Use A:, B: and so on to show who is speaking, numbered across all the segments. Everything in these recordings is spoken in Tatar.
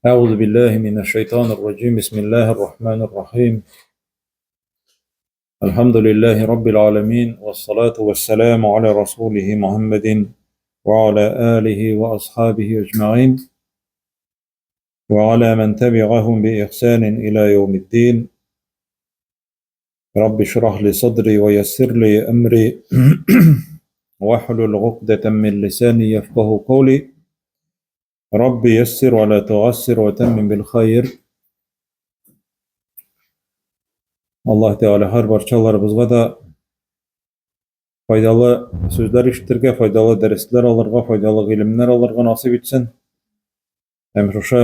A: أعوذ بالله من الشيطان الرجيم بسم الله الرحمن الرحيم الحمد لله رب العالمين والصلاة والسلام على رسوله محمد وعلى آله وأصحابه أجمعين وعلى من تبعهم بإحسان إلى يوم الدين رب اشرح لي صدري ويسر لي أمري واحلل عقدة من لساني يفقه قولي رب يسر ولا تعسر وتمم بالخير Аллаһ Тәгалә һәр барчаларыбызга да файдалы сүзләр ишетергә, файдалы дәресләр алырга, файдалы гыйлемнәр алырга насыйп итсен. Һәм шушы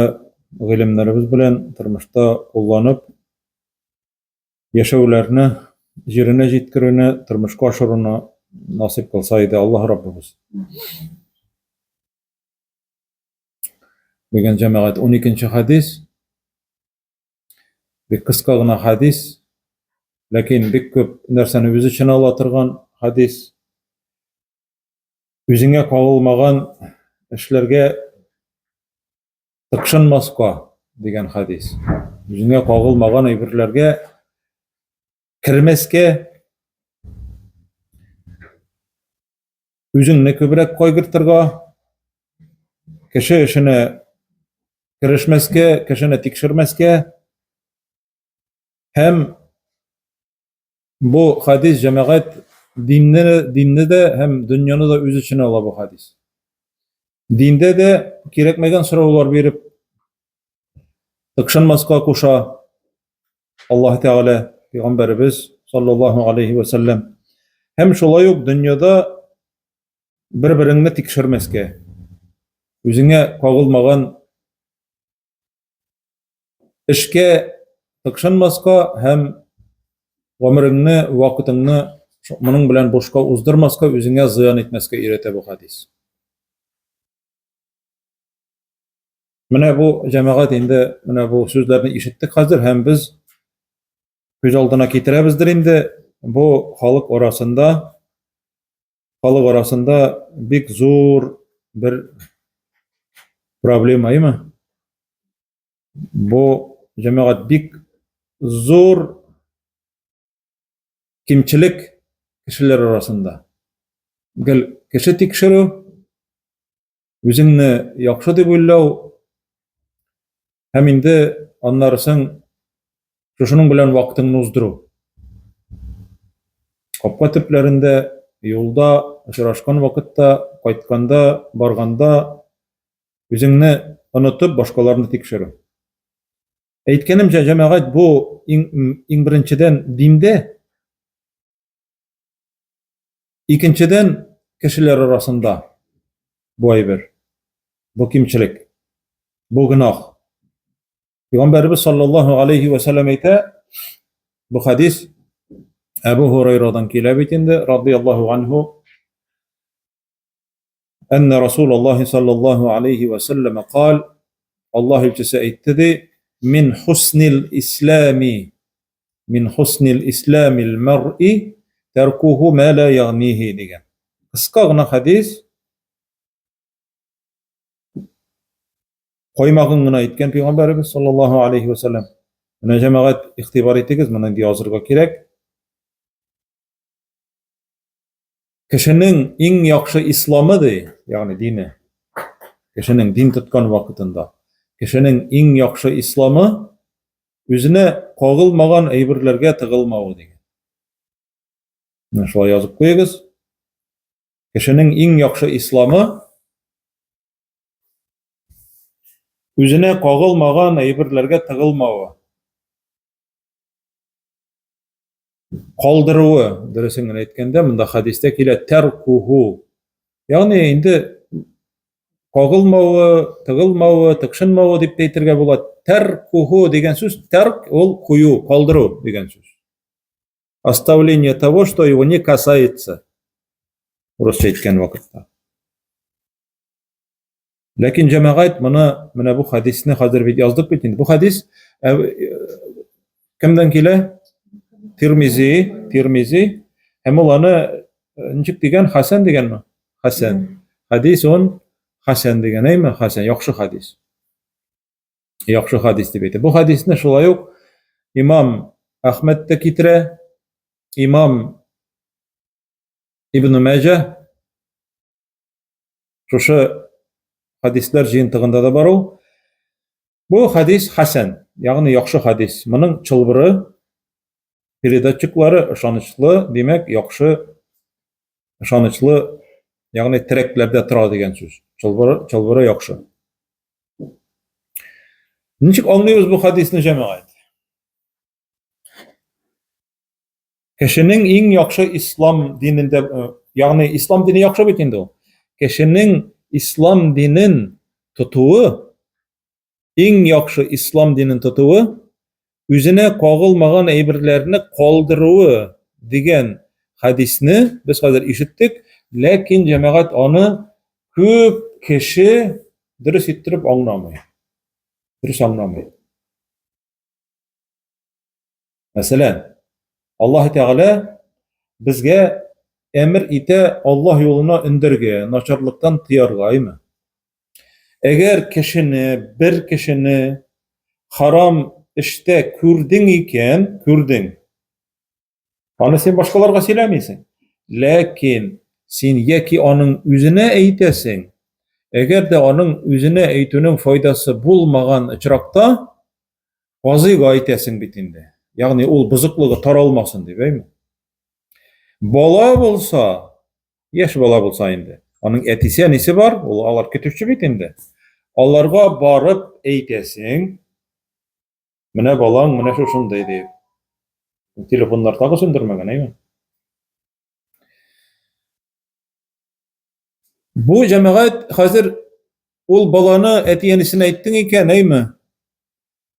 A: гыйлемнәребез белән тормышта кулланып, яшәүләрне җиренә җиткерүне, тормышка ашыруны насыйп кылса иде Аллаһ Раббыбыз. Бүген җәмәгать 12 хадис. Бик кыска гына хадис, ләкин бик күп нәрсәне үз эченә ала торган хадис. Үзеңә кагылмаган эшләргә тыкшынмаска дигән хадис. Үзеңә кагылмаган әйберләргә кермәскә, үзеңне күбрәк кайгыртырга, кеше эшенә керешмәскә, кешене тикшермәскә һәм бу хадис җәмәгать динне, динне дә һәм дөньяны да үз эченә ала бу хадис. Диндә дә кирәкмәгән сораулар биреп тыкшынмаска куша Аллаһ Тәгалә, пәйгамбәребез саллаллаһу алейхи ва сәлләм. Һәм шулай ук дөньяда бер-береңне тикшермәскә, үзеңә кагылмаган эшкә тыкшынмаска һәм гомереңне, вакытыңны моның белән бушка уздырмаска, үзеңә зыян итмәскә өйрәтә бу хадис. Менә бу җәмәгать инде менә бу сүзләрне ишеттек хәзер һәм без күз алдына китерәбездер инде бу халык арасында халык арасында бик зур бер проблема, әйме? Бу җәмәгать бик зур кимчелек кешеләр арасында. Гел кеше тикшерү, үзеңне яхшы дип уйлау һәм инде аннары соң шушының белән вакытыңны уздыру. Капка төпләрендә, юлда очрашкан вакытта, кайтканда, барганда үзеңне онытып башкаларны тикшерү. Әйткәнемчә, җәмәгать бу иң, иң беренчедән диндә, икенчедән кешеләр арасында бу әйбер, бу кимчелек, бу гөнаһ. Пәйгамбәребез саллаллаһу алейхи ва сәлләм әйтә, бу хадис Әбу Һурайрадан килә бит инде, радияллаһу анһу. Әннә Расулаллаһи саллаллаһу алейхи ва сәлләм кал, Аллаһ илчесе әйтте ди, мин хуснил ислами, мин хуснил исламил мар'i тәркуху ма ла ягнихи дигән. Кыска гына хадис, Каймагын гына әйткән пәйгамбәребез саллаллаһу алейхи ва сәлләм. Менә җәмәгать игътибар итегез, моны инде язырга кирәк. Кешенең иң яхшы исламы ди, ягъни дине. Кешенең дин тоткан вакытында кешенең иң яхшы исламы үзенә кагылмаган әйберләргә тыгылмавы дигән. Менә шулай язып куегыз. Кешенең иң яхшы исламы Үзенә кагылмаган әйберләргә тыгылмавы. Калдыруы, дөресен генә әйткәндә, монда хәдистә килә тәркуху. Ягъни инде кагылмавы, тыгылмавы, тыкшынмавы дип тә әйтергә була. Тәркуху дигән сүз, тәрк ул кую, калдыру дигән сүз. Оставление того, что его не касается. Урысча әйткән вакытта. Ләкин җәмәгать моны менә бу хәдисне хәзер бит яздык бит инде. Бу хәдис ә, кемдән килә? Тирмизи, Тирмизи. Һәм ул аны ничек дигән? Хәсән дигәнме? Хәсән. Хәдис он хәсән дигән, әйме? Хәсән, яхшы хәдис. Яхшы хадис дип әйтә. Бу хадисне шулай ук имам Әхмәд тә китерә, имам Ибн Мәҗә шушы хадисләр җыентыгында да бар ул. Бу хадис хәсән, ягъни яхшы хадис. Моның чылбыры, передатчиклары ышанычлы, димәк, яхшы ышанычлы, ягъни терәкләрдә тора дигән сүз. Чылбыры, чылбыры яхшы. Ничек аңлыйбыз бу хадисны, җәмәгать? Кешенең иң яхшы ислам динендә, э, ягъни ислам дине яхшы бит инде ул. Кешенең ислам динен тотуы, иң яхшы ислам динен тотуы, үзенә кагылмаган әйберләрне калдыруы дигән хәдисне без хәзер ишеттек, ләкин җәмәгать аны күп кеше дөрес иттереп аңламый. Дөрес аңламый. Мәсәлән, Аллаһ Тәгалә безгә әмер итә Аллаһ юлына өндәргә, начарлыктан тыярга, әйме? Әгәр кешене, бер кешене харам эштә күрдең икән, күрдең. Аны син башкаларга сөйләмисең. Ләкин син яки аның үзенә әйтәсең, әгәр дә аның үзенә әйтүнең файдасы булмаган очракта, казыйга әйтәсең бит инде. Ягъни ул бозыклыгы таралмасын дип, әйме? Бала булса, Яшь бала булса инде. Аның әтисе, әнисе бар, ул алар көтүче бит инде. Аларга барып әйтәсең, менә балаң менә шушындый дип. Телефоннар тагы сүндермәгән, әйме? Бу җәмәгать хәзер ул баланы әти-әнисенә әйттең икән, әйме?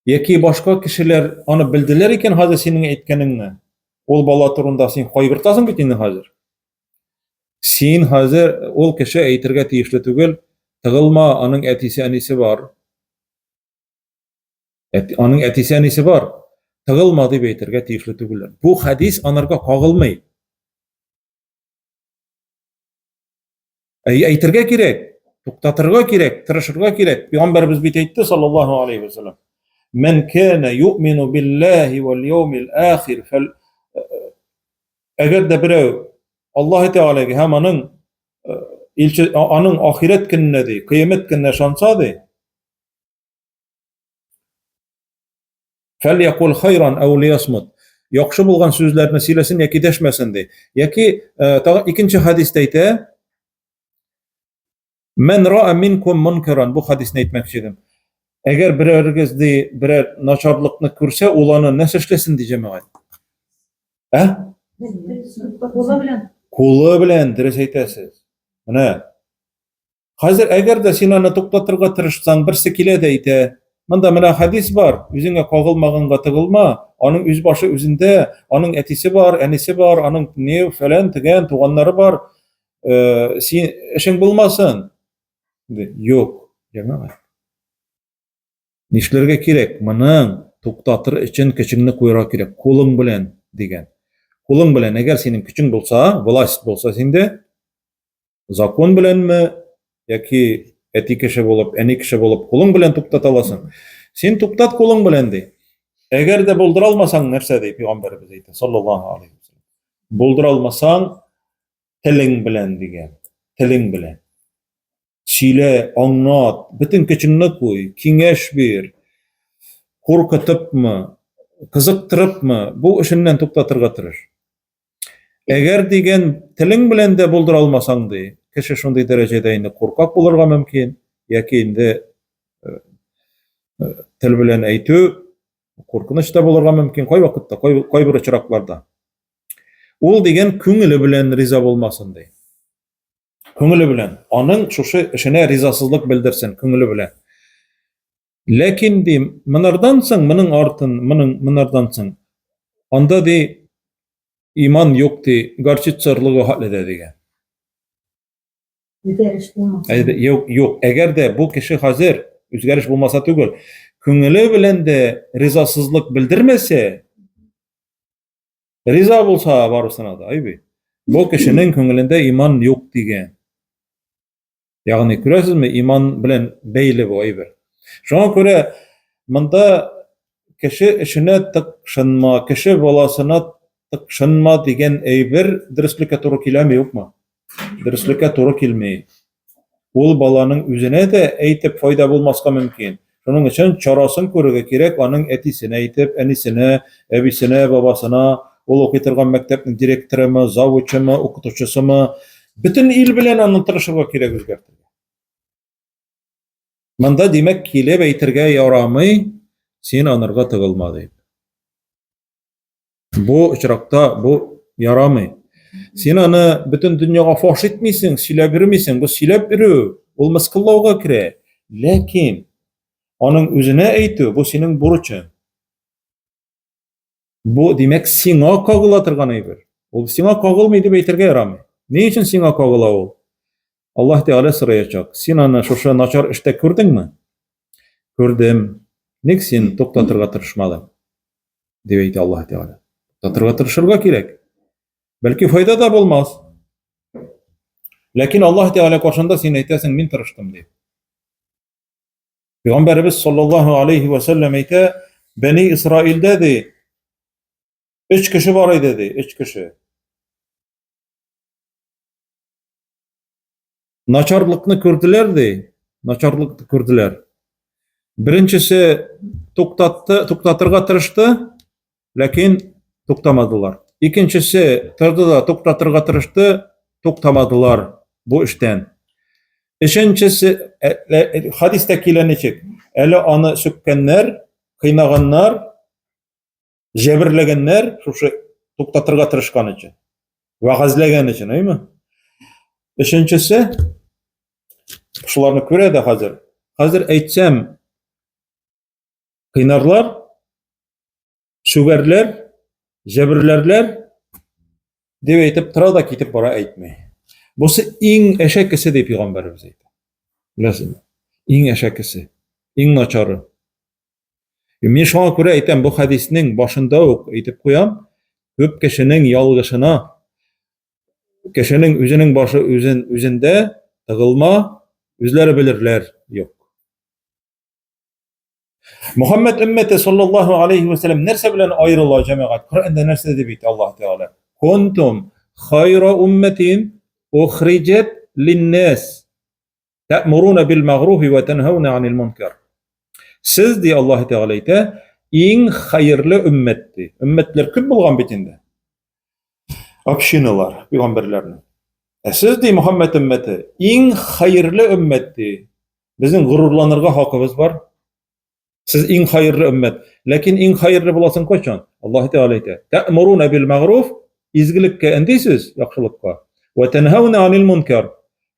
A: Яки башка кешеләр аны белделәр икән хәзер синең әйткәнеңне. Ул бала турында син кайгыртасың бит инде хәзер. Син хәзер ул кеше әйтергә тиешле түгел, тыгылма, аның әтисе, әнисе бар. Әт, аның әтисе, әнисе бар. Тыгылма дип әйтергә тиешле түгелләр. Бу хәдис анарга кагылмый. Әй, әйтергә кирәк, туктатырга кирәк, тырышырга кирәк. Пәйгамбәребез бит әйтте, саллаллаһу алейхи ва саллям. Мен кана юъмину биллаһи вал яумил ахир фәл Әгәр дә берәү Аллаһ Тәгаләгә һәм аның илче аның ахирәт көненә ди, кыямәт көненә ышанса ди, Фәльякул хайран әү лиясмут. Яхшы булган сүзләрне сөйләсен яки дәшмәсен ди. Яки э, тагы икенче хәдистә әйтә, Мән ра'a минкум мункаран, бу хәдисне әйтмәкче идем. Әгәр берәрегез ди, берәр начарлыкны күрсә, ул аны нәрсә эшләсен ди җәмәгать? Ә?
B: Кулы белән.
A: Кулы белән, дөрес әйтәсез. Менә Хәзер әгәр дә син аны туктатырга тырышсаң, берсе килә дә әйтә, монда менә хәдис бар, үзеңә кагылмаганга тыгылма, аның үз башы үзендә, аның әтисе бар, әнисе бар, аның не фәлән тегән туганнары бар, э, син эшең булмасын. Юк, җәмәгать. Нишләргә кирәк? Моның туктатыр өчен көчеңне куярга кирәк, кулың белән дигән. Кулың белән, әгәр синең көчең булса, власть булса синдә, Закон беләнме яки әти кеше булып, әни кеше булып кулың белән туктата аласың. Син туктат кулың белән ди. Әгәр дә булдыра алмасаң нәрсә ди пәйгамбәребез әйтә, саллаллаһу алейхи вәсәлләм. Булдыра алмасаң телең белән дигән, телең белән. Сөйлә, аңлат, бөтен көчеңне куй, киңәш бир. Куркытыпмы, кызыктырыпмы, бу эшеннән туктатырга тырыш. Әгәр дигән телең белән дә булдыра алмасаң ди, кеше шундый дәрәҗәдә инде куркак булырга мөмкин, яки инде э, э, тел белән әйтү куркыныч та булырга мөмкин кайвакытта, кайбер очракларда. Ул дигән күңеле белән риза булмасын ди. Күңеле белән. Аның шушы эшенә ризасызлык белдерсен күңеле белән. Ләкин ди, монардан соң, моның артын, моның монардан соң, анда ди иман юк ди, горчица орлыгы хәтле дә дигән.
B: Үзгәреш булмаса.
A: Әйдә, юк, юк. Әгәр дә бу кеше хәзер үзгәреш булмаса түгел, күңеле белән дә ризасызлык белдермәсә, риза булса барысына да, әйбит. Бу кешенең күңелендә иман юк дигән. Ягъни күрәсезме, иман белән бәйле бу әйбер. Шуңа күрә Монда кеше эшенә тыкшынма, кеше баласына тыкшынма дигән әйбер дөреслеккә туры киләме, юкмы? Дөреслеккә туры килми. Ул баланың үзенә дә әйтеп файда булмаска мөмкин. Шуның өчен чарасын күрергә кирәк, аның әтисенә әйтеп, әнисенә, әбисенә, бабасына, ул укый торган мәктәпнең директорымы, завучымы, укытучысымы, бөтен ил белән аны тырышырга кирәк үзгәртергә. Монда, димәк, килеп әйтергә ярамый, син анырга тыгылма дип. Бу очракта бу ярамый. Син аны бөтен дөньяга фаш итмисең, сөйләп йөрмисең. Бу сөйләп йөрү, ул мыскыллауга керә. Ләкин аның үзенә әйтү, бу синең бурычың. Бу, димәк, сиңа кагыла торган әйбер. Ул сиңа кагылмый дип әйтергә ярамый. Ни өчен сиңа кагыла ул? Аллаһ Тәгалә сораячак. Син аны шушы начар эштә күрдеңме? Күрдем. Ник син туктатырга тырышмадың? Дип әйтә Аллаһ Тәгалә. Туктатырга тырышырга кирәк. Бәлки файда да булмас. Ләкин Аллаһ Тәгалә каршында син әйтәсең, мин тырыштым дип. Пәйгамбәребез саллаллаһу алейхи ва сәлләм әйтә, Бәни Исраилдә ди, өч кеше бар иде ди, өч кеше. Начарлыкны күрделәр ди, начарлыкны күрделәр. Беренчесе туктатты, туктатырга тырышты, ләкин туктамадылар. Икенчесе торды да туктатырга тырышты, туктамадылар бу эштән. Өченчесе, э, э, хадистә килә ничек? Әле аны сүккәннәр, кыйнаганнар, җәберләгәннәр, шушы туктатырга тырышкан өчен, вәгазьләгән өчен, әйме? Өченчесе, шуларны күрә дә хәзер. Хәзер әйтсәм, кыйнарлар, сүгәрләр, җәберләрләр дип әйтеп тора да китеп бара әйтми. Бусы иң әшәкесе дип пәйгамбәребез әйтә. Беләсезме? Иң әшәкесе, иң начары. Мин шуңа күрә әйтәм, бу хәдиснең башында ук әйтеп куям, күп кешенең ялгышына, кешенең үзенең башы үзен үзендә тыгылма, үзләре белерләр, юк. Мөхәммәд өммәте саллаллаһу алейхи ва сәлләм нәрсә белән аерыла җәмәгать? Коръәндә нәрсә дип әйтә Аллаһ Тәгалә? Кунтум хайра умматин ухриҗат линнас тәэмуруна бил мәгъруфи ва танһауна анил мункар. Сез ди Аллаһ Тәгалә әйтә, иң хәерле өммәт ди. Өммәтләр күп булган бит инде. Общиналар, пәйгамбәрләрнең. Ә сез ди Мөхәммәд өммәте, иң хәерле өммәт ди. Безнең горурланырга хакыбыз бар. Сез иң хәерле өммәт. Ләкин иң хәерле буласың кайчан? Аллаһ Тәгалә әйтә: "Тәэмуруна бил мәгъруф" изгелеккә өндисез, яхшылыкка. Ва танһауна анил мункар.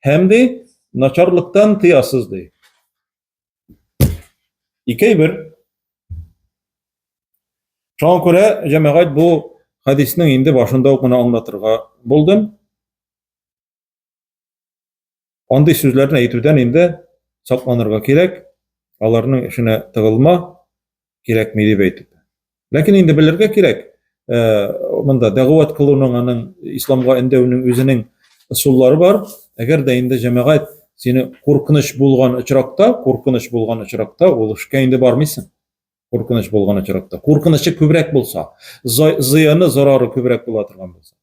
A: Һәм ди, начарлыктан тыясыз ди. Ике әйбер. Шуңа күрә җәмәгать бу хәдиснең инде башында ук моны аңлатырга булдым. Андый сүзләрне әйтүдән инде сакланырга кирәк, аларның эшенә тыгылма, кирәкми дип әйтеп. Ләкин инде белергә кирәк, э, монда дәгъват кылуның аның исламга өндәүнең үзенең ысуллары бар. Әгәр дә инде җәмәгать сине куркыныч булган очракта, куркыныч булган очракта ул эшкә инде бармыйсың. Куркыныч булган очракта, куркынычы күбрәк булса, зыяны, зарары күбрәк була торган булса.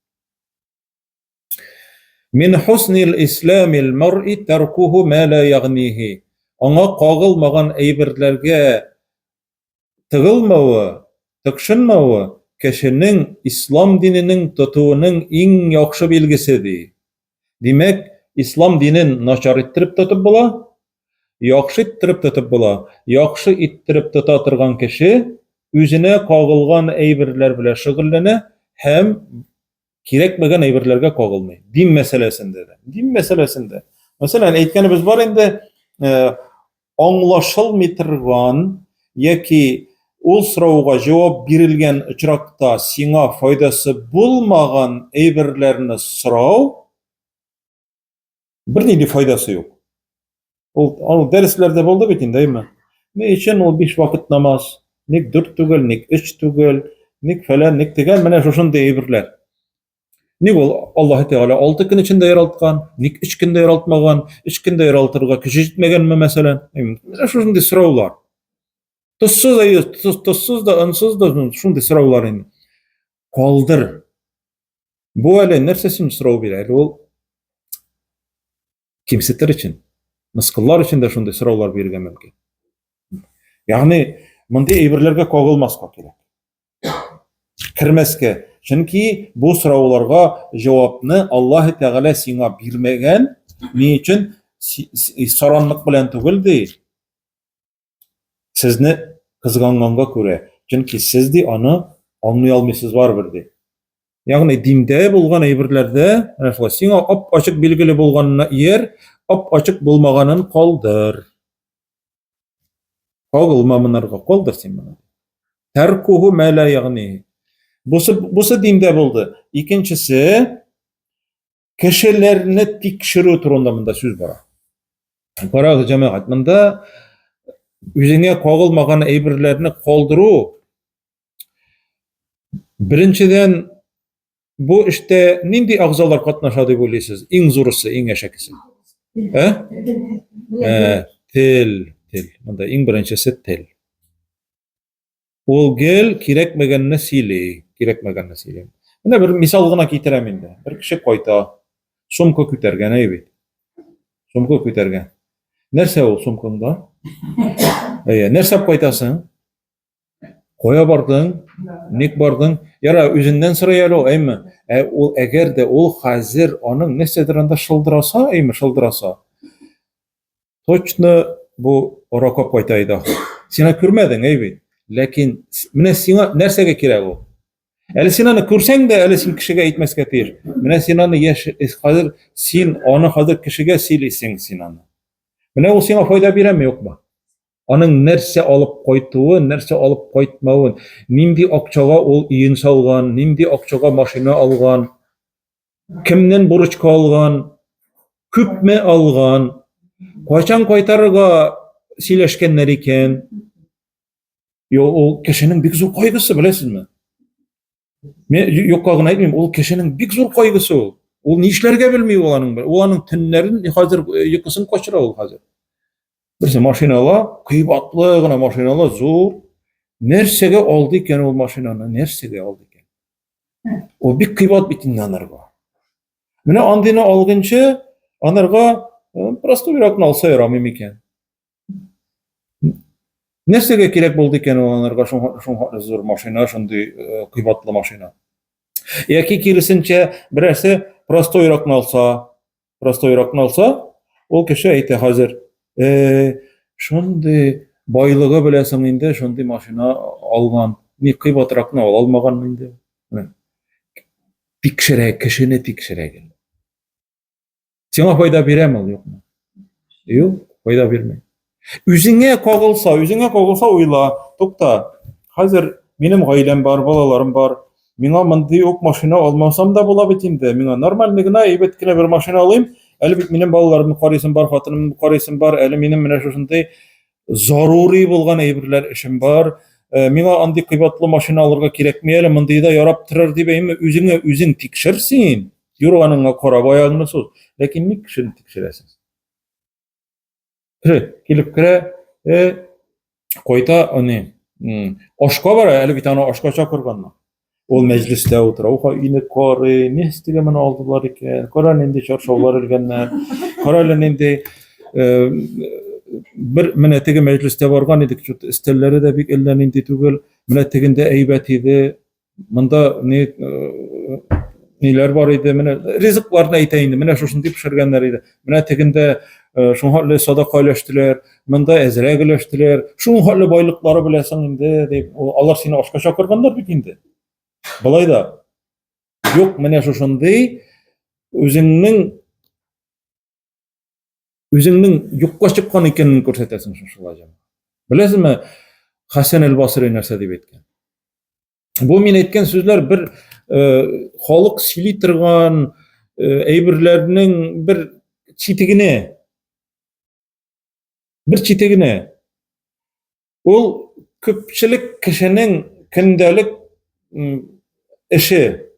A: Мин хуснил исламил мар'i таркуху ма ла ягнихи. Аңа кагылмаган әйберләргә тыгылмавы, тыкшынмавы кешенең ислам диненең тотуының иң яхшы билгесе ди. Димәк, ислам динен начар иттереп тотып була, яхшы иттереп тотып була. Яхшы иттереп тота торган кеше үзенә кагылган әйберләр белән шөгыльләнә һәм кирәкмәгән әйберләргә кагылмый. Дин мәсьәләсендә дә. Дин мәсьәләсендә. Мәсәлән, әйткәнебез бар инде, э, аңлашылмый торган яки ул сорауга җавап бирелгән очракта сиңа файдасы булмаган әйберләрне сорау Бернинди файдасы юк. Ул, ул дәресләрдә булды бит инде, әйме? Ни өчен ул биш вакыт намаз? Ник дүрт түгел, ник өч түгел, ник фәлән, ник тегән, менә шушындый әйберләр. Ник ул Аллаһ Тәгалә алты көн эчендә яралткан, ник өч көндә яралтмаган, өч көндә яралтырга көче җитмәгәнме, мәсәлән? Менә шушындый сораулар. Тозсыз да, тозсыз да, онсыз да, шундый сораулар инде. Калдыр. Бу әле нәрсәсен сорау бирә? Әле ул кимсетер өчен, мыскыллар өчен дә шундый сораулар бирергә мөмкин. Ягъни мондый әйберләргә кагылмаска кирәк. Кермәскә. Чөнки бу сорауларга җавапны Аллаһ Тәгалә сиңа бирмәгән. Ни өчен? Саранлык белән түгел ди. Сезне кызганганга күрә. Чөнки сез ди аны аңлый алмыйсыз барыбер ди. Ягъни диндә булган әйберләрдә менә шулай сиңа ап-ачык билгеле булганына ияр, ап-ачык булмаганын калдыр. Кагылма монарга, калдыр син моны. Тәркуху ма ла ягъни. Бусы бусы диндә булды. Икенчесе кешеләрне тикшерү турында монда сүз бара. Карагыз, җәмәгать, монда үзеңә кагылмаган әйберләрне калдыру беренчедән бу эштә нинди агзалар катнаша дип уйлыйсыз? Иң зурысы, иң әшәкесе. Ә? Ә, тел, тел. Монда иң беренчесе тел. Ул гел кирәкмәгәнне сөйли, кирәкмәгәнне сөйли. Менә бер мисал гына китерәм инде. Бер кеше кайта, сумка күтәргән, әй бит. Сумка күтәргән. Нәрсә ул сумкаңда? Әйе, нәрсә алып кайтасың? Кая бардың? Ник бардың? Яра, үзеннән сорый әле ул, әйме? Ә ул әгәр дә ул хәзер аның нәрсәдер анда шылдыраса, әйме, шылдыраса. Точно бу аракы кайта иде ахыр. Син аны күрмәдең, әй бит. Ләкин менә сиңа нәрсәгә кирәк ул? Әле син аны күрсәң дә, әле син кешегә әйтмәскә тиеш. Менә син аны яшь хәзер син аны хәзер кешегә сөйлисең син аны. Менә ул сиңа файда бирәме, юкмы? Аның нәрсә алып кайтуын, нәрсә алып кайтмавын, нинди акчага ул өен салган, нинди акчага машина алган, кемнән бурычка алган, күпме алган, кайчан кайтарырга сөйләшкәннәр икән. Йо, ул кешенең бик зур кайгысы, беләсезме? Мен юкка гына әйтмим, ул кешенең бик зур кайгысы ул. Ул ни эшләргә белми ул аның. Ул аның төннәрен хәзер э, йокысын качыра ул хәзер. Берсе машина ала, кыйбатлы гына машина ала, зур. Нәрсәгә алды икән ул машинаны? Нәрсәгә алды икән? Ул бик кыйбат бит инде анарга. Менә андыйны алганчы, анарга э, простойракны алса ярамый микән? Нәрсәгә кирәк булды икән ул анарга шуңа зур машина, шундый э, кыйбатлы машина? Яки киресенчә, берәрсе простойракны алса, простойракны алса, ул кеше әйтә хәзер, э, шундый байлыгы беләсең инде, шундый машина алган, ни кыйбатракны ала алмаган инде. Тикшерә, кешене тикшерә гел. Сиңа файда бирәме ул, юкмы? Юк, файда бирми. Үзеңә кагылса, үзеңә кагылса уйла, тукта, хәзер минем гаиләм бар, балаларым бар. Миңа мондый ук машина алмасам да була бит инде. Миңа нормальный гына, әйбәт кенә бер машина алыйм. Әле бит минем балаларымны карыйсым бар, хатынымны карыйсым бар, әле минем менә шушындый зарури булган әйберләр эшем бар. Э, миңа андый кыйбатлы машина алырга кирәкми әле, мондый да ярап торыр дип әйме, үзеңә үзең тикшер син. Юрганыңа карап аягыңны суз. Ләкин ник кешене тикшерәсең? Керә, килеп керә, э, кайта, аны, ашка бара, әле бит аны ашка чакырганнар. Ул мәҗлестә утыра, уха өйне карый, ни өстегә моны алдылар икән, кара нинди чаршаулар элгәннәр, кара әле нинди э, бер менә теге мәҗлестә барган идек, что-то өстәлләре дә бик әллә нинди түгел, менә тегендә әйбәт иде, Монда ни э, ниләр бар иде, менә ризыкларны әйтә инде, менә шушындый пешергәннәр иде. Менә тегендә э, шуңа садака өләштеләр, монда әзрәк өләштеләр. Шуңа байлыклары беләсең инде дип, алар сине ашка чакырганнар бит инде. Болай да юк, менә шушындый үзеңнең үзеңнең юкка чыккан икәнен күрсәтәсең шушылай җәмәгать. Беләсезме, Хәсән әл-Басри нәрсә дип әйткән? Бу мин әйткән сүзләр бер э, халык сөйли торган э, әйберләрнең бер чите генә. Бер чите генә. Ул күпчелек кешенең көндәлек эше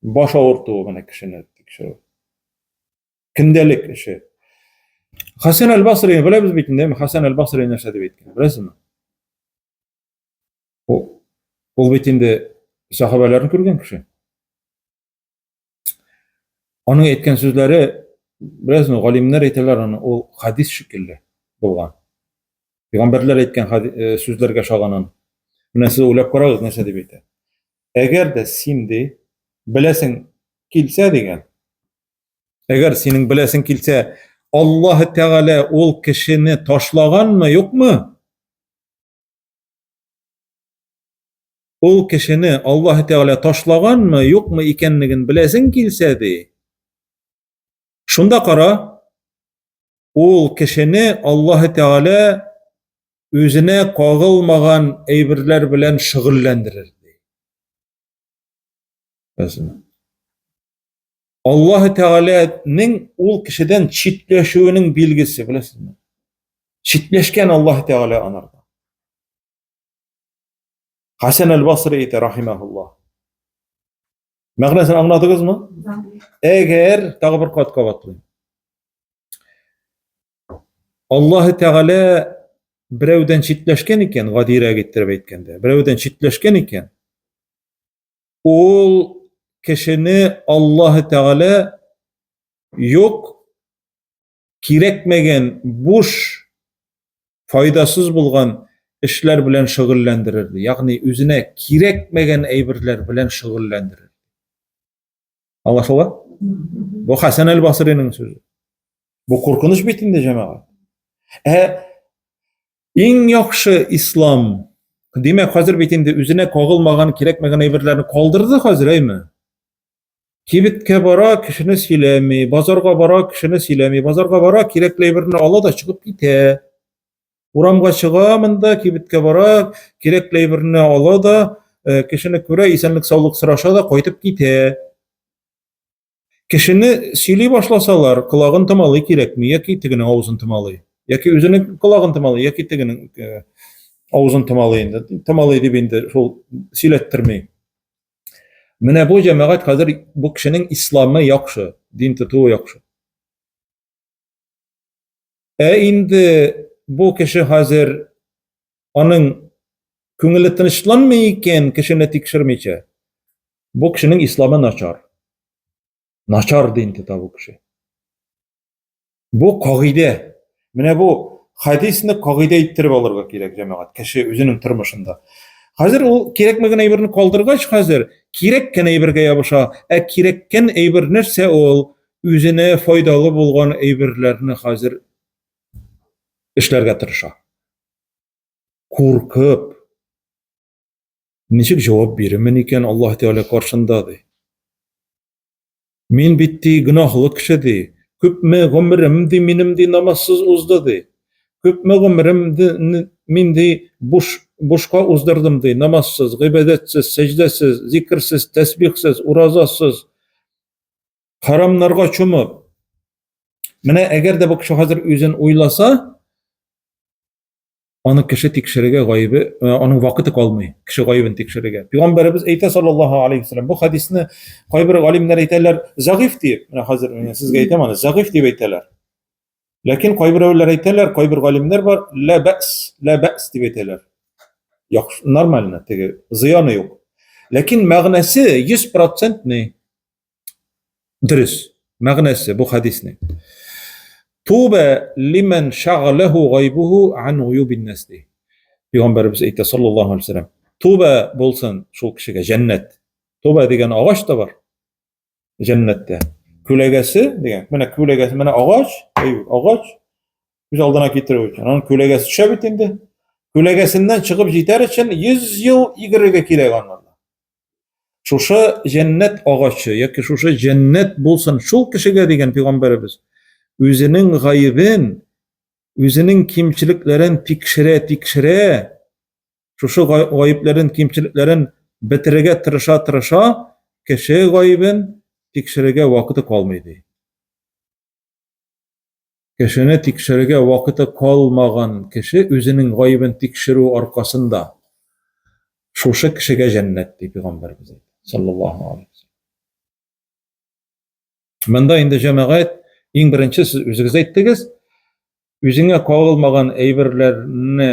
A: баш авыртуы гына кешене тикшерү. Көндәлек эше. Хәсән әл-Басри, беләбез бит инде, Хәсән әл-Басри нәрсә дип әйткән, беләсезме? Ул бит инде сахабәләрне күргән кеше. Аның әйткән сүзләре, беләсезме, галимнәр әйтәләр аны, ул хадис шикелле булган. Пәйгамбәрләр әйткән э, сүзләргә ошаганын. Менә сез уйлап карагыз, нәрсә дип әйтә. Әгәр дә син ди, беләсең килсә дигән, әгәр синең беләсең килсә, Аллаһ Тәгалә ул кешене ташлаганмы, юкмы? Ул кешене Аллаһ Тәгалә ташлаганмы, юкмы икәнлеген беләсең килсә ди. Шунда кара, ул кешене Аллаһ Тәгалә үзенә кагылмаган әйберләр белән шөгыльләндерер ди. Аллаһ Тәгаләнең ул кешедән читләшүенең билгесе, беләсезме? Читләшкән Аллаһ Тәгалә анардан. Хәсән әл-Басри әйтә, рахимахуллах. Мәгънәсен аңладыгызмы? Әгәр, тагы бер кат кабатлыйм. Аллаһ Тәгалә берәүдән читләшкән икән, гадирәк иттереп әйткәндә, берәүдән читләшкән икән, ул кешене Аллаһ Тәгалә юк кирәкмәгән, буш, файдасыз булган эшләр белән шөгыльләндерер, ягъни үзенә кирәкмәгән әйберләр белән шөгыльләндерер. Аңлашыла? Бу Хәсән әл-Басриның сүзе. Бу куркыныч бит инде, җәмәгать. Ә иң яхшы ислам, димәк, хәзер бит инде үзенә кагылмаган, кирәкмәгән әйберләрне калдырды хәзер, әйме? Кибеткә бара, кешене сөйләми, базарга бара, кешене сөйләми, базарга бара, кирәкле әйберне ала да чыгып китә. Урамга чыга монда, кибеткә бара, кирәкле әйберне ала да, э, кешене күрә, исәнлек-саулык сораша да кайтып китә. Кешене сөйли башласалар, колагын томалый кирәкми, яки тегенең авызын томалый. Яки үзенең колагын томалый, яки тегенең э, авызын томалый инде. Томалый дип инде шул сөйләттерми. Менә бу җәмәгать хәзер бу кешенең исламы яхшы, дин тотуы яхшы. Ә инде бу кеше хәзер аның күңеле тынычланмый икән, кешене тикшермичә, бу кешенең исламы начар. Начар дин тота бу кеше. Бу кагыйдә. Менә бу хадисне кагыйдә иттереп алырга кирәк, җәмәгать, кеше үзенең тормышында. Хәзер ул кирәкмәгән әйберне калдыргач, хәзер кирәккән әйбергә ябыша. Ә кирәккән әйбер нәрсә ул? Үзенә файдалы булган әйберләрне хәзер эшләргә тырыша. Куркып, ничек җавап бирермен икән Аллаһ Тәгалә каршында ди. Мин бит ди гөнаһлы кеше ди. Күпме гомерем ди минем ди намазсыз узды ди. Күпме гомерем ди мин ди буш бушка уздырдым ди намазсыз, гыйбадәтсез, сәҗдәсез, зикерсез, тәсбихсез, уразасыз. Харамнарга чумып. Менә әгәр дә бу кеше хәзер үзен уйласа, Аны кеше тикшерергә гаебе, э, аның вакыты калмый, кеше гаебен тикшерергә. Пәйгамбәребез әйтә саллаллаһу алейхи вәсәлләм, бу хадисне кайбер галимнәр әйтәләр, зәгыйф дип. Менә хәзер мин сезгә әйтәм аны, зәгыйф дип әйтәләр. Ләкин кайберәүләр әйтәләр, кайбер галимнәр бар, ла бәс, ла бәс дип әйтәләр. Яхшы, нормально, теге зыяны юк. Ләкин мәгънәсе 100% ни? Дөрес. Мәгънәсе бу хәдиснең. Туба лиман шагалаху гайбуху ан уюбин нас ди. Пәйгамбәребез әйтә саллаллаһу алейһи вәсәлләм. Туба булсын шул кешегә җәннәт. Туба дигән агач та бар. Җәннәттә. Күләгәсе дигән. Менә күләгәсе, менә агач, агач. Күз алдына китерү өчен. Аның күләгәсе төшә бит инде. Күләгәсеннән чыгып җитәр өчен 100 ел йөгерергә кирәк аннан. Шушы җәннәт агачы яки шушы җәннәт булсын шул кешегә дигән пәйгамбәребез үзенең гаебен, үзенең кимчелекләрен тикшерә, тикшерә, шушы гаепләрен, кимчелекләрен бетерергә тырыша, тырыша, кеше гаебен тикшерергә вакыты калмый ди. Кешене тикшерергә вакыты калмаган кеше үзенең гаебен тикшерү аркасында шушы кешегә җәннәт ди пәйгамбәребез әйтте саллаллаһу алейһи вәсәлләм. Монда инде җәмәгать иң беренче сез үзегез әйттегез, үзеңә кагылмаган әйберләрне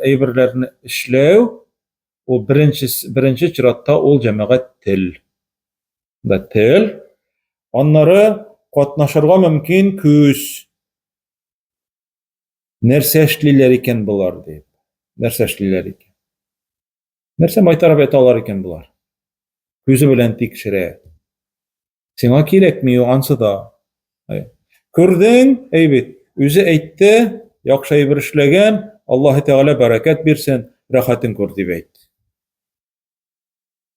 A: әйберләрне эшләү. Ул беренче беренче чиратта ул җәмәгать тел. Да тел. Аннары катнашырга мөмкин күз. Нәрсә эшлиләр икән болар дип. Нәрсә эшлиләр икән? Нәрсә майтарып яталар икән болар? Күзе белән тикшерә. Сиңа кирәкми ансы да. Күрдең, әй бит, үзе әйтте, яхшы әйбер эшләгән, Аллаһы Тәгалә бәрәкәт бирсен, рәхәтен күр дип әйтте.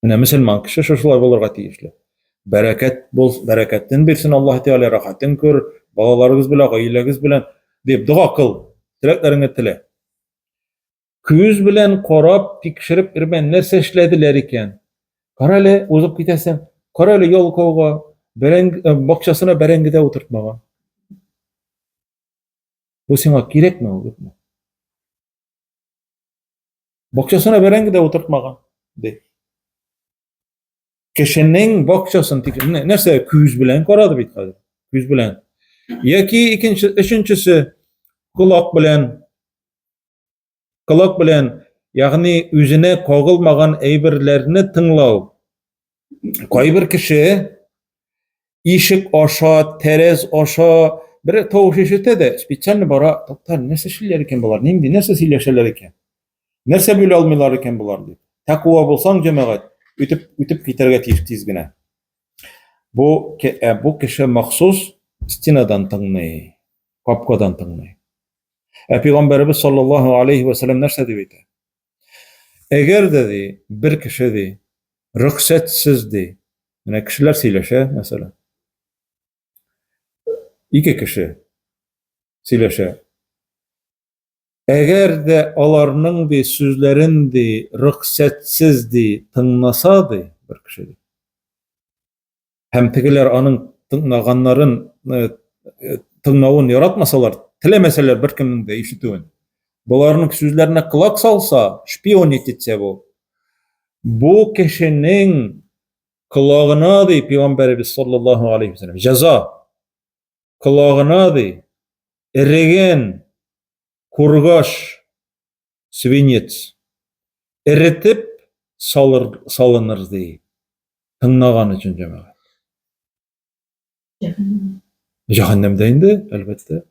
A: Менә мөселман кеше шушылай булырга тиешле. Бәрәкәт бул, бәрәкәтен бирсен Аллаһы Тәгалә, рәхәтен күр, балаларыгыз белән, гаиләгез белән дип дога кыл, теләкләреңне телә. Күз белән карап, тикшереп йөрмә, нәрсә эшләделәр икән. Кара әле, узып китәсең. Кара әле ялкауга, бәрәңге, э, бакчасына бәрәңге дә утыртмаган. Бу сиңа кирәкме ул, юкмы? Бакчасына бәрәңге дә утыртмаган, ди. Кешенең бакчасын тик нәрсә күз белән карады бит хәзер. Күз белән. Яки икенче, өченчесе колак белән Колак белән, ягъни үзенә кагылмаган әйберләрне тыңлау. Кайбер кеше ишек аша, тәрәз аша бер тавыш ишетә дә, специально бара, тукта, нәрсә эшлиләр икән болар, нинди, нәрсә сөйләшәләр икән? Нәрсә бүлә алмыйлар икән болар дип. Тәкъва булсаң, җәмәгать, үтеп үтеп китәргә тиеш тиз генә. Бу ә бу кеше махсус стенадан тыңлый, капкадан тыңлый. Ә пәйгамбәребез саллаллаһу алейхи ва сәлләм нәрсә дип әйтә? Әгәр дә ди, бер кеше ди, рөхсәтсез ди. Менә кешеләр сөйләшә, мәсәлән. Ике кеше сөйләшә. Әгәр дә аларның ди сүзләрен ди рөхсәтсез ди тыңласа ди бер кеше ди. Һәм тегеләр аның тыңлаганнарын э, э, тыңлавын яратмасалар, теләмәсәләр беркемнең дә ишетүен. Боларның сүзләренә колак салса, шпионить итсә бу. Бу кешенең колагына ди пәйгамбәребез саллаллаһу алейхи вәсәлләм җәза колагына ди эреген кургаш свинец эретеп салыр, салыныр ди. Тыңлаган өчен җәмәгать. Җәһәннәмдә инде, әлбәттә.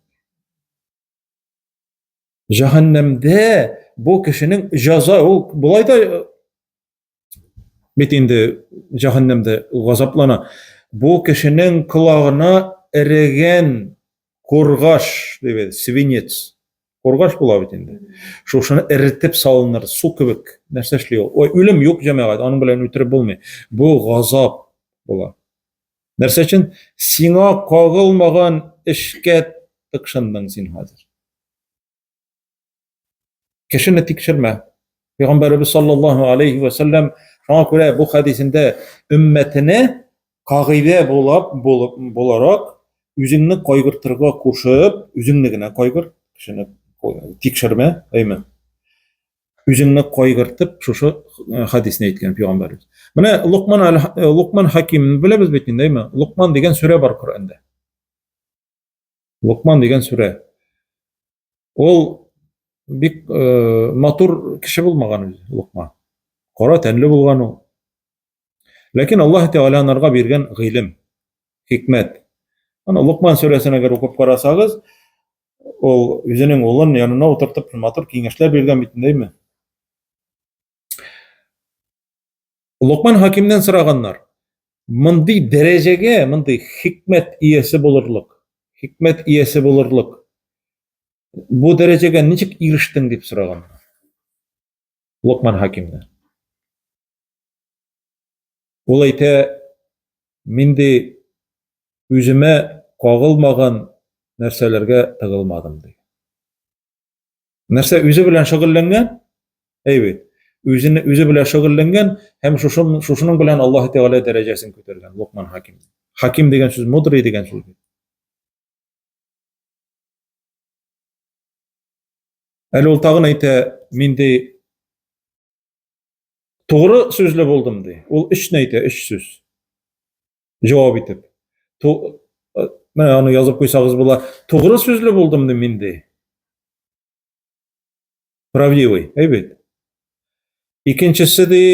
A: Җәһәннәмдә бу кешенең җәза ул болай да бит инде җәһәннәмдә газаплана. Бу кешенең колагына эрегән кургаш дип әйтә, свинец. Кургаш була бит инде. Шушыны эретеп салыныр, су кебек. Нәрсә эшли ул? Ой, үлем юк, җәмәгать, аның белән үтереп булмый. Бу газап була. Нәрсә өчен? Сиңа кагылмаган эшкә тыкшындың син хәзер. Кешене тикшермә. Пәйгамбәребез саллаллаһу алейхи ва саллям шуңа күрә бу хәдисендә өммәтенә кагыйдә булып, булып буларак үзеңне кайгыртырга кушып, үзеңне генә кайгырт, кешене тикшермә, әйме. Үзеңне кайгыртып шушы э, хәдисне әйткән пәйгамбәребез. Менә Лукман э, Лукман Хакимны беләбез бит инде, әйме? Лукман дигән сүрә бар Коръәндә. Лукман дигән сүрә. Ул бик э, матур кеше булмаган үзе Лукман. Кара тәнле булган ул. Ләкин Аллаһ Тәгалә анарга биргән гыйлем, хикмәт. Аны Лукман сүрәсен әгәр укып карасагыз, ул үзенең улын янына утыртып матур киңәшләр биргән бит, әйме? Лукман хакимнән сораганнар. Мондый дәрәҗәгә, мондый хикмәт иясе булырлык, хикмәт иясе булырлык. Бу дәрәҗәгә ничек ирештең дип сораганнар. Лукман хакимнән. Ул әйтә, мин ди үземә кагылмаган нәрсәләргә тыгылмадым ди. Нәрсә үзе белән шөгыльләнгән? Әй бит. Үзене үзе белән шөгыльләнгән һәм шушын шушының белән Аллаһ Тәгалә дәрәҗәсен күтәргән Лукман хаким. Хаким дигән сүз мудрый дигән сүз. Әле ул тагын әйтә, мин ди тугры сүзле булдым ди. Ул өчне әйтә, өч сүз. Җавап итеп. Ту, э, менә аны язып куйсагыз була. Тугры сүзле булдым ди мин ди. Правдивый, әйбәт. Икенчесе ди,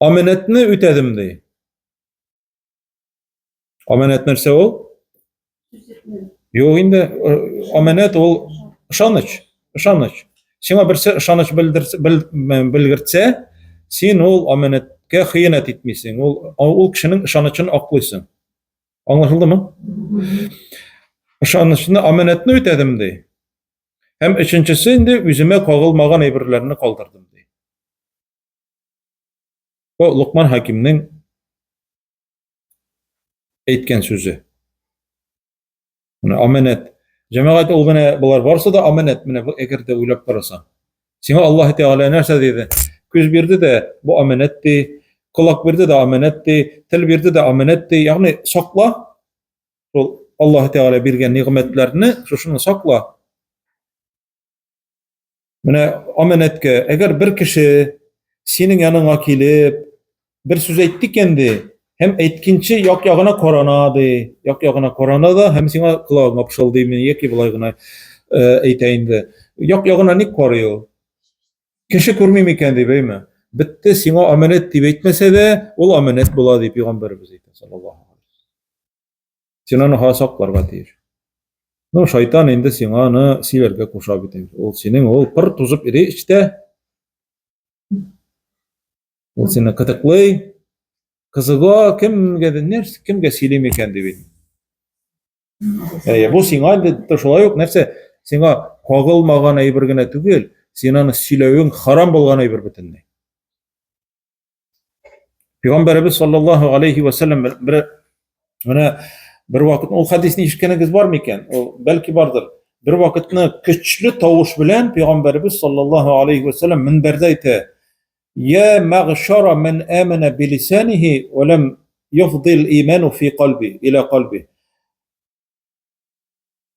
A: аманәтне үтәдем ди. Аманәт нәрсә ул? Юк инде, аманәт ул ышаныч, ышаныч. Сиңа берсе ышаныч белгертсә, син ул аманәткә хыянәт итмисең. Ул ул кешенең ышанычын аклыйсың. Аңлашылдымы? Ышанычны, аманәтне үтәдем ди. Һәм өченчесе инде үземә кагылмаган әйберләрне калдырдым ди. Бу Лукман Хакимнең әйткән сүзе. Менә аманәт. Җәмәгать ул менә болар барысы да аманәт. Менә бу әгәр дә уйлап карасаң. Сиңа Аллаһ Тәгалә нәрсә диде? Күз бирде дә бу аманәт ди, колак бирде дә аманәт ди, тел бирде дә аманәт ди. Ягъни сакла. Шул Аллаһ Тәгалә биргән нигъмәтләрне шушыны сакла. Менә аманәткә, әгәр бер кеше синең яныңа килеп, бер сүз әйтте икән ди, һәм әйткенче як-ягына карана ди, як-ягына карана да һәм сиңа колагыңа пышылдый яки болай гына әйтә инде. Як-ягына ник карый ул? Кеше күрми микән дип, әйме? Бетте, сиңа аманәт дип әйтмәсә дә, ул аманәт була дип пәйгамбәребез әйтә, саллаллаһу алейһи. Син аны һа сакларга тиеш. Ну, шайтан инде сиңа аны сөйләргә куша бит инде. Ул синең ул пыр тузып йөри эчтә. Ул сине кытыклый. Кызыга кемгә дә нәрсә, кемгә сөйлим икән дип инде. Әйе, бу сиңа инде шулай ук нәрсә, сиңа кагылмаган әйбер генә түгел, син аны сөйләвең харам булган әйбер бөтенләй. Пәйгамбәребез саллаллаһу алейхи ва саллям бер менә бер вакыт ул хадисне ишеткәнегез бар микән? Ул бәлки бардыр. Бер вакытны көчле тавыш белән пәйгамбәребез саллаллаһу алейхи ва саллям минбәрдә әйтә: "Я мәгъшара ман амана билисанихи ва лам юфдил иману фи кальби ила кальби".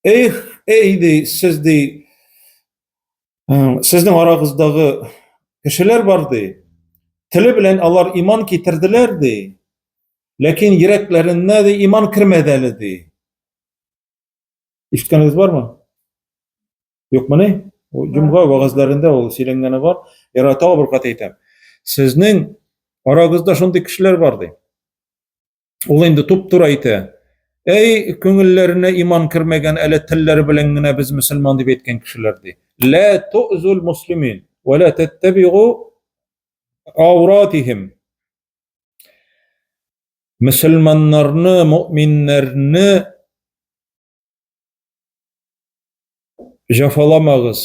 A: Эх, эй ди, сез ди, сезнең арагыздагы кешеләр бар ди. Теле белән алар иман китерделәр ди. Ләкин йөрәкләренә ди иман кермәде әле ди. Ишеткәнегез бармы? Юкмыни? Җомга вәгазьләрендә ул сөйләнгәне бар. Яра тагы бер кат әйтәм. Сезнең арагызда шундый кешеләр бар ди. Ул инде туп-туры әйтә. Әй, күңелләренә иман кермәгән, әле телләре белән генә без мөселман дип әйткән кешеләр ди. Ла ту'зул муслимин ва ла таттабигу ауратихим. Мөселманнарны, мөминнәрне җафаламагыз,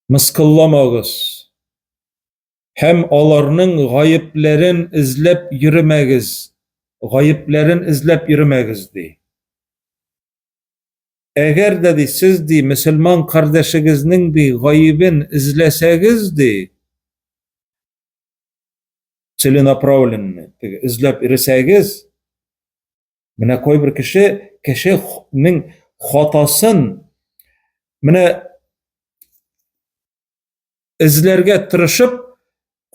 A: мыскылламагыз. Һәм аларның гаепләрен эзләп йөремәгез, гаепләрен эзләп йөремәгез, ди. Әгәр дә, ди, сез, ди, мөселман кардәшегезнең, ди, гаебен эзләсәгез, ди, целенаправленно, теге, эзләп йөресәгез, менә кайбер кеше, кешенең хатасын, менә эзләргә тырышып,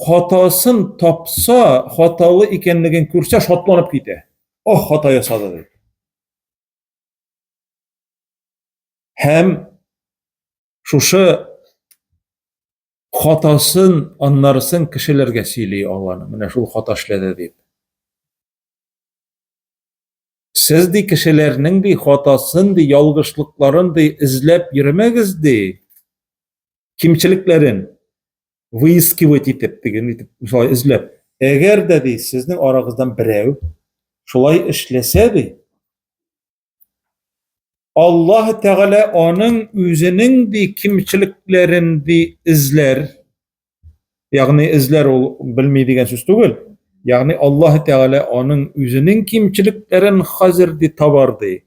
A: хатасын тапса, хаталы икәнлеген күрсә, шатланып китә. Ох, хата ясады дип. Һәм шушы хатасын аннарысын кешеләргә сөйли аланы. Менә шул хата эшләде дип. Сез ди кешеләрнең ди хатасын ди ялгышлыкларын ди эзләп йөрмәгез ди. Кимчелекләрен выискивать итеп дигән итеп шулай эзләп. Әгәр дә ди сезнең арагыздан берәү шулай эшләсә ди, Аллаһ Тәгалә аның үзенең ди кимчелекләрен ди эзләр. Ягъни эзләр ул белми дигән сүз түгел. Ягъни Аллаһ Тәгалә аның үзенең кимчелекләрен хәзер ди табар ди.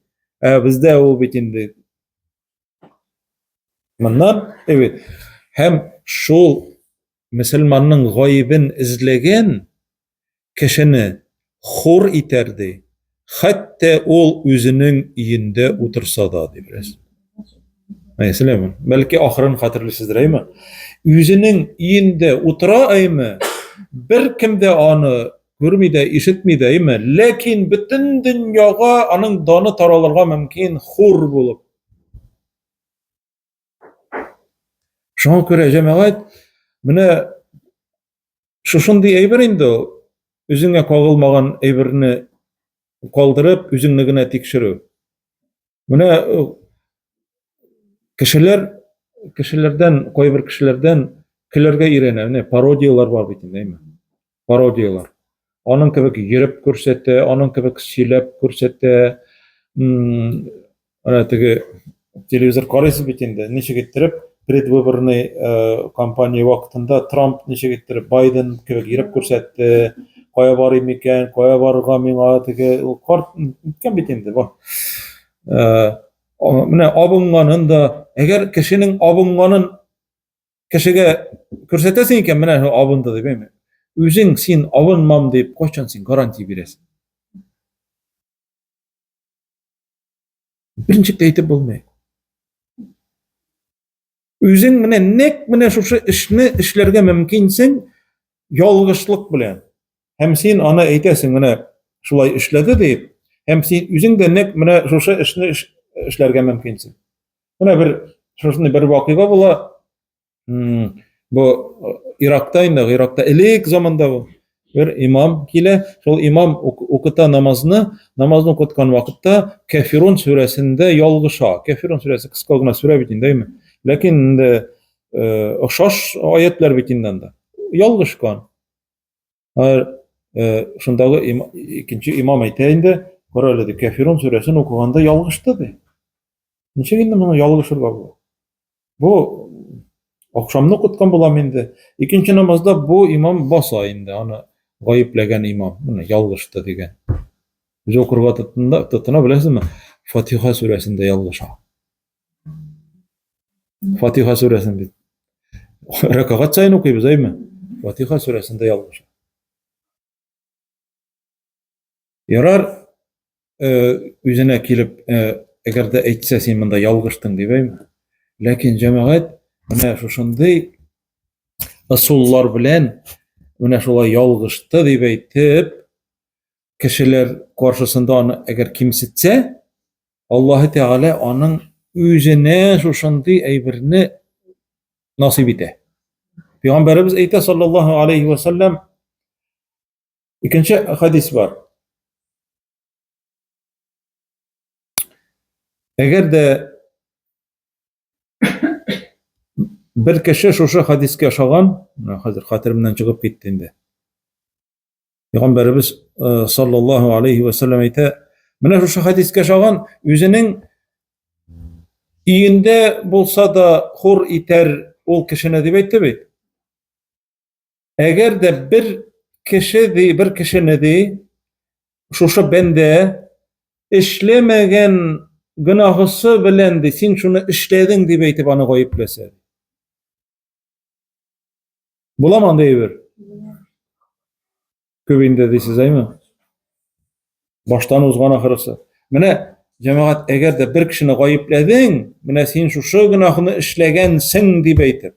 A: Ә бездә ул бит инде моннан evet. Һәм шул мөселманның гаебен эзләгән кешене хур итәр ди, хәтта ул үзенең өендә утырса да, ди бераз. Әйсәләме? Бәлки ахырын хәтерлисездер, әйме? Үзенең өендә утыра, әйме? Бер кем дә аны күрми дә, ишетми дә, әйме? Ләкин бөтен дөньяга аның даны таралырга мөмкин хур булып. Шуңа күрә җәмәгать менә шушындый әйбер инде ул. Үзеңә кагылмаган әйберне калдырып, үзеңне генә тикшерү. Менә э, кешеләр кешеләрдән, кайбер кешеләрдән көләргә өйрәнә. Менә пародияләр бар бит инде, әйме? Пародияләр. Аның кебек йөреп күрсәтә, аның кебек сөйләп күрсәтә. Менә теге телевизор карыйсыз бит инде, ничек иттереп предвыборный э, кампания вакытында Трамп ничек иттереп Байден кебек йөреп күрсәтте, кая барыйм икән, кая барырга миңа, теге ул карт үткән бит инде бу. Э, менә абынганын да, әгәр кешенең абынганын кешегә күрсәтәсең икән, менә абынды дип, әйме? Үзең син абынмам дип, кайчан син гарантия бирәсең? Берничек тә әйтеп булмый. Үзең менә нәкъ менә шушы эшне эшләргә мөмкинсең ялгышлык белән. Һәм син аны әйтәсең, менә шулай эшләде дип, һәм син үзең дә нәкъ менә шушы эшне эшләргә мөмкинсең. Менә бер шушындый бер вакыйга була. Бу Иракта инде, Иракта элек заманда бу. Бер имам килә, шул имам укыта намазны, намазны укыткан вакытта Кәфирун сүрәсендә ялгыша. Кәфирун сүрәсе кыска гына сүрә бит инде, әйме? Ләкин инде охшаш аятлар бит инде анда. Ялгышкан. Шундагы икенче имам әйтә инде, кара әле, ди, Кәфирун сүрәсен укыганда ялгышты, ди. Ничек инде моны ялгышырга була? Бу ахшамны укыткан булам инде. Икенче намазда бу имам баса инде, аны гаепләгән имам, менә ялгышты дигән. Үзе укырга тотында, тотына беләсезме? Фатиха сүрәсендә ялгыша. Фатиха сүрәсен бит. Рәкәгать саен укыйбыз, әйме? Фатиха сүрәсендә ялгыша. Ярар, э, үзенә килеп, э, әгәр дә әйтсә, син монда ялгыштың дип, әйме? Ләкин җәмәгать менә шушындый ысуллар белән менә шулай ялгышты дип әйтеп, кешеләр каршысында аны әгәр кимсетсә, Аллаһы Тәгалә аның үзенә шушындый әйберне насыйп итә. Пәйгамбәребез әйтә саллаллаһу алейхи ва саллям, икенче хадис бар. Әгәр дә бер кеше шушы хадискә ошаган, хәзер хәтеремнән чыгып китте инде. Пәйгамбәребез э, саллаллаһу алейхи ва саллям әйтә, менә шушы хадискә ошаган үзенең өендә булса да хур итәр ул кешене дип әйтте бит. Әгәр дә бер кеше ди, бер кешене ди, шушы бәндә эшләмәгән гөнаһысы белән ди, син шуны эшләдең дип әйтеп аны гаепләсә. Буламы андый әйбер? Күп инде дисез, әйме? Баштан узган ахырысы. Менә җәмәгать, әгәр дә бер кешене гаепләдең, менә син шушы гөнаһны эшләгәнсең дип әйтеп.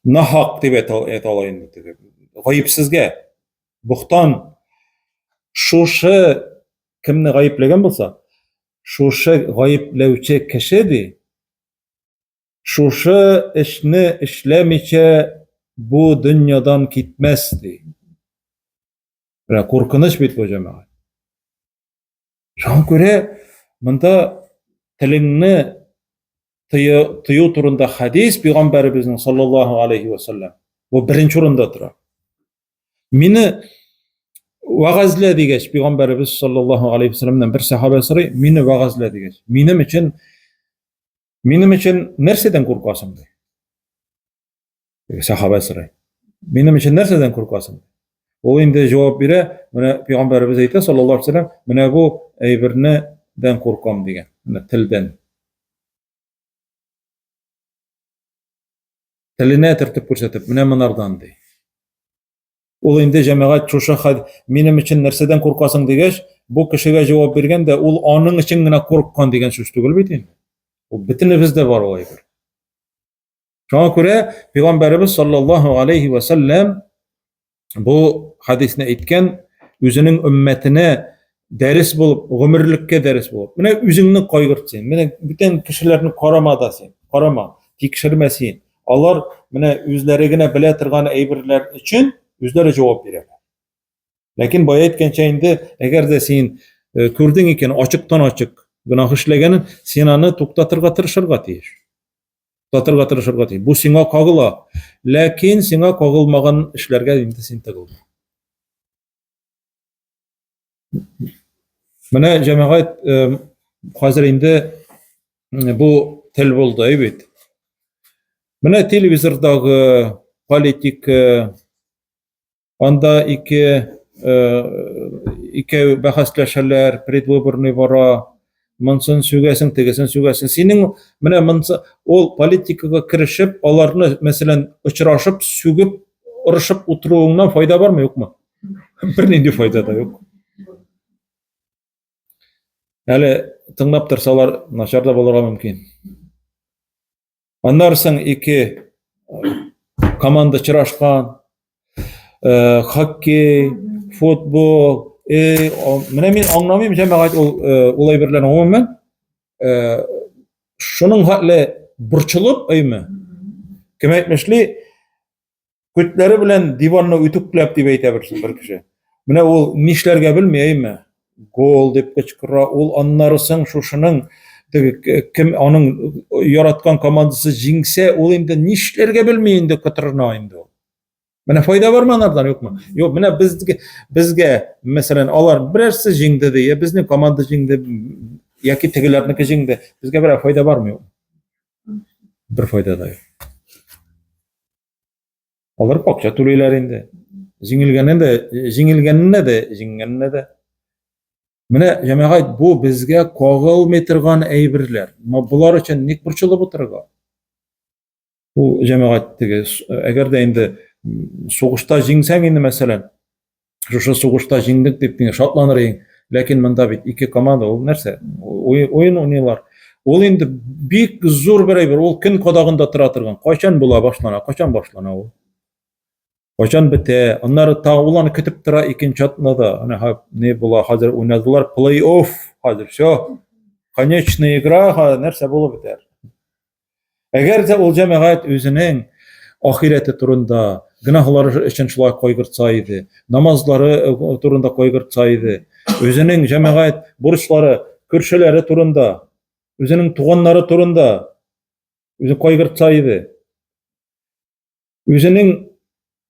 A: Нахак дип әйтә ала инде теге. Гаепсезгә. Бухтан шушы кемне гаепләгән булса, шушы гаепләүче кеше ди, Шушы эшне эшләмичә бу дөньядан китмәс, ди. Менә куркыныч бит бу җәмәгать. Шуңа күрә монда телеңне тыю, тыю турында хадис пәйгамбәребезнең саллаллаһу алейхи ва саллям бу беренче урында тора. Мине вәгазьлә дигәч, пәйгамбәребез саллаллаһу алейхи ва саллямнан бер сахаба сорый, мине вәгазьлә дигәч, минем өчен Минем өчен нәрсәдән куркасың ди. Сахаба сорый. Минем өчен нәрсәдән куркасың? Ул инде җавап бирә, менә пәйгамбәребез әйтә саллаллаһу алейһи вәсәлләм, менә бу әйберне дән куркам дигән, менә телдән. Теленә төртеп күрсәтеп, менә монардан ди. Ул инде җәмәгать шушы хәд минем өчен нәрсәдән куркасың дигәч, бу кешегә җавап биргән дә ул аның өчен генә курыккан дигән сүз түгел бит инде. Ул бөтенебездә бар ул әйбер. Шуңа күрә пәйгамбәребез саллаллаһу алейхи ва саллям бу хадисне әйткән үзенең өммәтенә дәрес булып, гомерлеккә дәрес булып. Менә үзеңне кайгырт син. Менә бүтән кешеләрне карама да син. Карама. Тикшермә син. Алар менә үзләре генә белә торган әйберләр өчен үзләре җавап бирәләр. Ләкин бая әйткәнчә инде, әгәр дә син э, күрдең икән, ачыктан-ачык гөнаһ эшләгәнен, син аны туктатырга тырышырга тиеш. Туктатырга тырышырга тиеш. Бу сиңа кагыла. Ләкин сиңа кагылмаган эшләргә инде син тыгылма. Менә җәмәгать э, хәзер инде бу тел булды, әй бит. Менә телевизордагы политика, анда ике э, икәү бәхәсләшәләр, предвыборный бара, монсын сүгәсең, тегесен сүгәсең. Синең менә монсы ул политикага керешеп, аларны, мәсәлән, очрашып, сүгеп, орышып утыруыңнан файда бармы, юкмы? Бернинди файда да юк. Әле тыңлап торсалар, начар да булырга мөмкин. Аннан соң ике э, команда чырашкан, э, хоккей, футбол. Э, менә мин аңламыйм җәмәгать ул э, ул әйберләрне гомумән. Э, шуның хәтле борчылып, әйме? Кем әйтмешли, Күтләре белән диванны үтүкләп дип әйтә бер, бер кеше. Менә ул нишләргә белми, әйме? Гол дип кычкыра, ул аннары соң шушының теге кем аның яраткан командасы җиңсә, ул инде нишләргә белми инде котырына инде ул. Менә файда бармы анардан, юкмы? Юк, менә безгә, безгә, мәсәлән, алар берәрсе җиңде ди, я безнең команда җиңде, яки тегеләрнеке җиңде. Безгә берәр файда бармы, юкмы? Бер файда да юк. Алар акча түлиләр инде. Җиңелгәнне дә, җиңелгәненә дә, җиңгәненә дә. Менә җәмәгать бу безгә кагылмый торган әйберләр. Болар өчен ник борчылып утырырга? Бу җәмәгать теге, әгәр дә инде сугышта җиңсәң инде, мәсәлән, шушы сугышта җиңдек дип генә шатланыр идең. Ләкин монда бит ике команда, ул нәрсә? Уен уйныйлар. Ул инде бик зур бер әйбер, ул көн кадагында тора торган. Кайчан була башлана, кайчан башлана ул? Кайчан бетә? Аннары та ул аны көтеп тора икенче атнада. Әнә не була, хәзер уйнадылар плей-офф, хәзер все. Конечная игра, нәрсә булып бетәр? Әгәр дә ул җәмәгать үзенең ахирәте турында, гөнаһлары өчен шулай кайгыртса иде, намазлары э, турында кайгыртса иде, үзенең җәмәгать бурычлары, күршеләре турында, үзенең туганнары турында үзе кайгыртса иде, Үзенең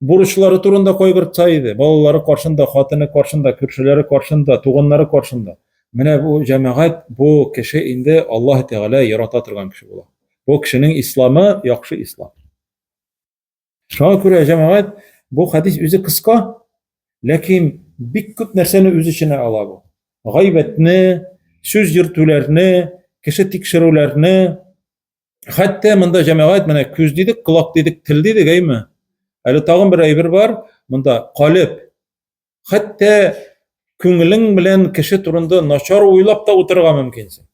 A: бурычлары турында кайгыртса иде, балалары каршында, хатыны каршында, күршеләре каршында, туганнары каршында. Менә бу җәмәгать, бу кеше инде Аллаһ Тәгалә ярата торган кеше була. Бу кешенең исламы яхшы ислам. Шуңа күрә җәмәгать бу хәдис үзе кыска, ләкин бик күп нәрсәне үз эченә ала бу. Гайбәтне, сүз йөртүләрне, кеше тикшерүләрне, Хәтта монда җәмәгать менә күз дидек, колак дидек, тел дидек, әйме? Әле тагын бер әйбер бар, монда калеб. Хәтта күңелең белән кеше турында начар уйлап та утырырга мөмкинсең.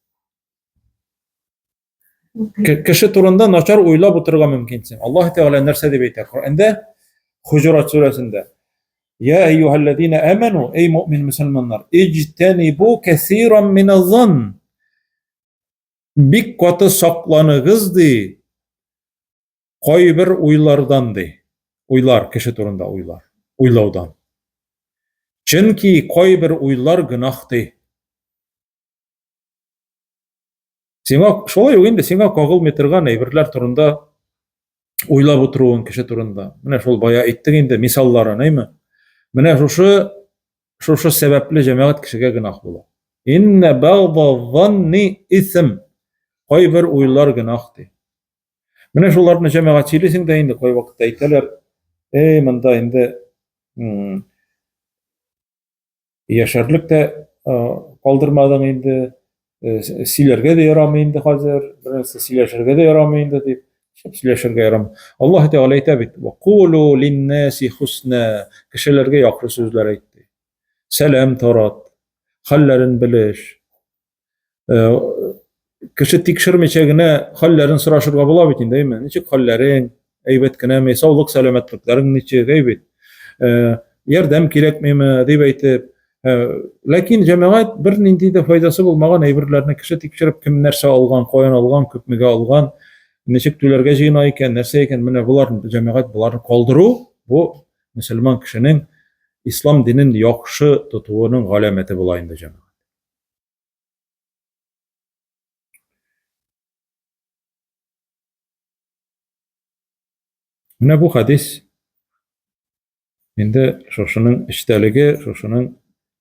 A: Кеше турында начар уйлап утырырга мөмкинсең. Аллаһ Тәгалә нәрсә дип әйтә Коръәндә? Хуҗурат сүрәсендә. Я әйюһәлләзина аману, эй мөмин мөселманнар, иҗтәнибу кәсиран миназ-зан. Бик каты сакланыгыз, ди, кайбер уйлардан, ди. Уйлар, кеше турында уйлар, уйлаудан. Чөнки кайбер уйлар гөнаһ, ди. Сиңа шулай ук инде сиңа кагылмый торган әйберләр турында уйлап утыруың кеше турында. Менә шул бая әйттек инде мисалларын, әйме? Менә шушы шушы сәбәпле җәмәгать кешегә гөнаһ була. Инна бәгъда занни исм. Кайбер уйлар гөнаһ ди. Менә шуларны җәмәгать сөйлисең дә инде кайвакытта әйтәләр, эй, монда инде яшәрлек тә калдырмадың инде, сөйләргә дә ярамый инде хәзер, берәрсе сөйләшергә дә ярамый инде дип, сөйләшергә ярамый. Аллаһ Тәгалә әйтә бит, "Ва кулу линнаси хусна", кешеләргә яхшы сүзләр әйт ди. Сәлам тарат, хәлләрен белеш. Кеше тикшермичә генә хәлләрен сорашырга була бит инде, әйме? Ничек хәлләрең, әйбәт кенәме, саулык сәламәтлекләрең ничек, әй бит? Ярдәм кирәкмиме дип әйтеп. Ләкин җәмәгать бернинди дә файдасы булмаган әйберләрне кеше тикшереп, кем нәрсә алган, каян алган, күпмегә алган. ничек түләргә җыена икән, нәрсә икән, менә болар җәмәгать боларны калдыру, бу мөселман кешенең ислам динен яхшы тотуының галәмәте була инде җәмәгать. Менә бу хәдис инде шушының эчтәлеге, шушының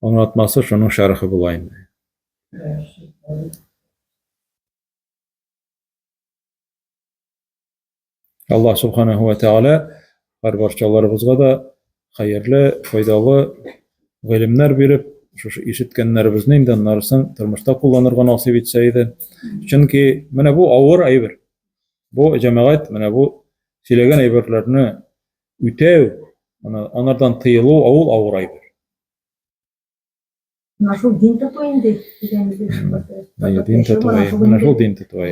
A: аңлатмасы, шуның шәрехе була инде. Аллаһ субханаһу ва тааля һәр барчаларыбызга да хәерле, файдалы гыйлемнәр биреп, шушы ишеткәннәребезне инде аннары соң тормышта кулланырга насыйп итсә иде. Чөнки менә бу авыр әйбер. Бу җәмәгать менә бу сөйләгән әйберләрне үтәү, анардан тыелу ул авыр әйбер.
B: Менә шул дин тоту инде дигәнебез.
A: Әйе, дин тоту, менә шул дин тоту.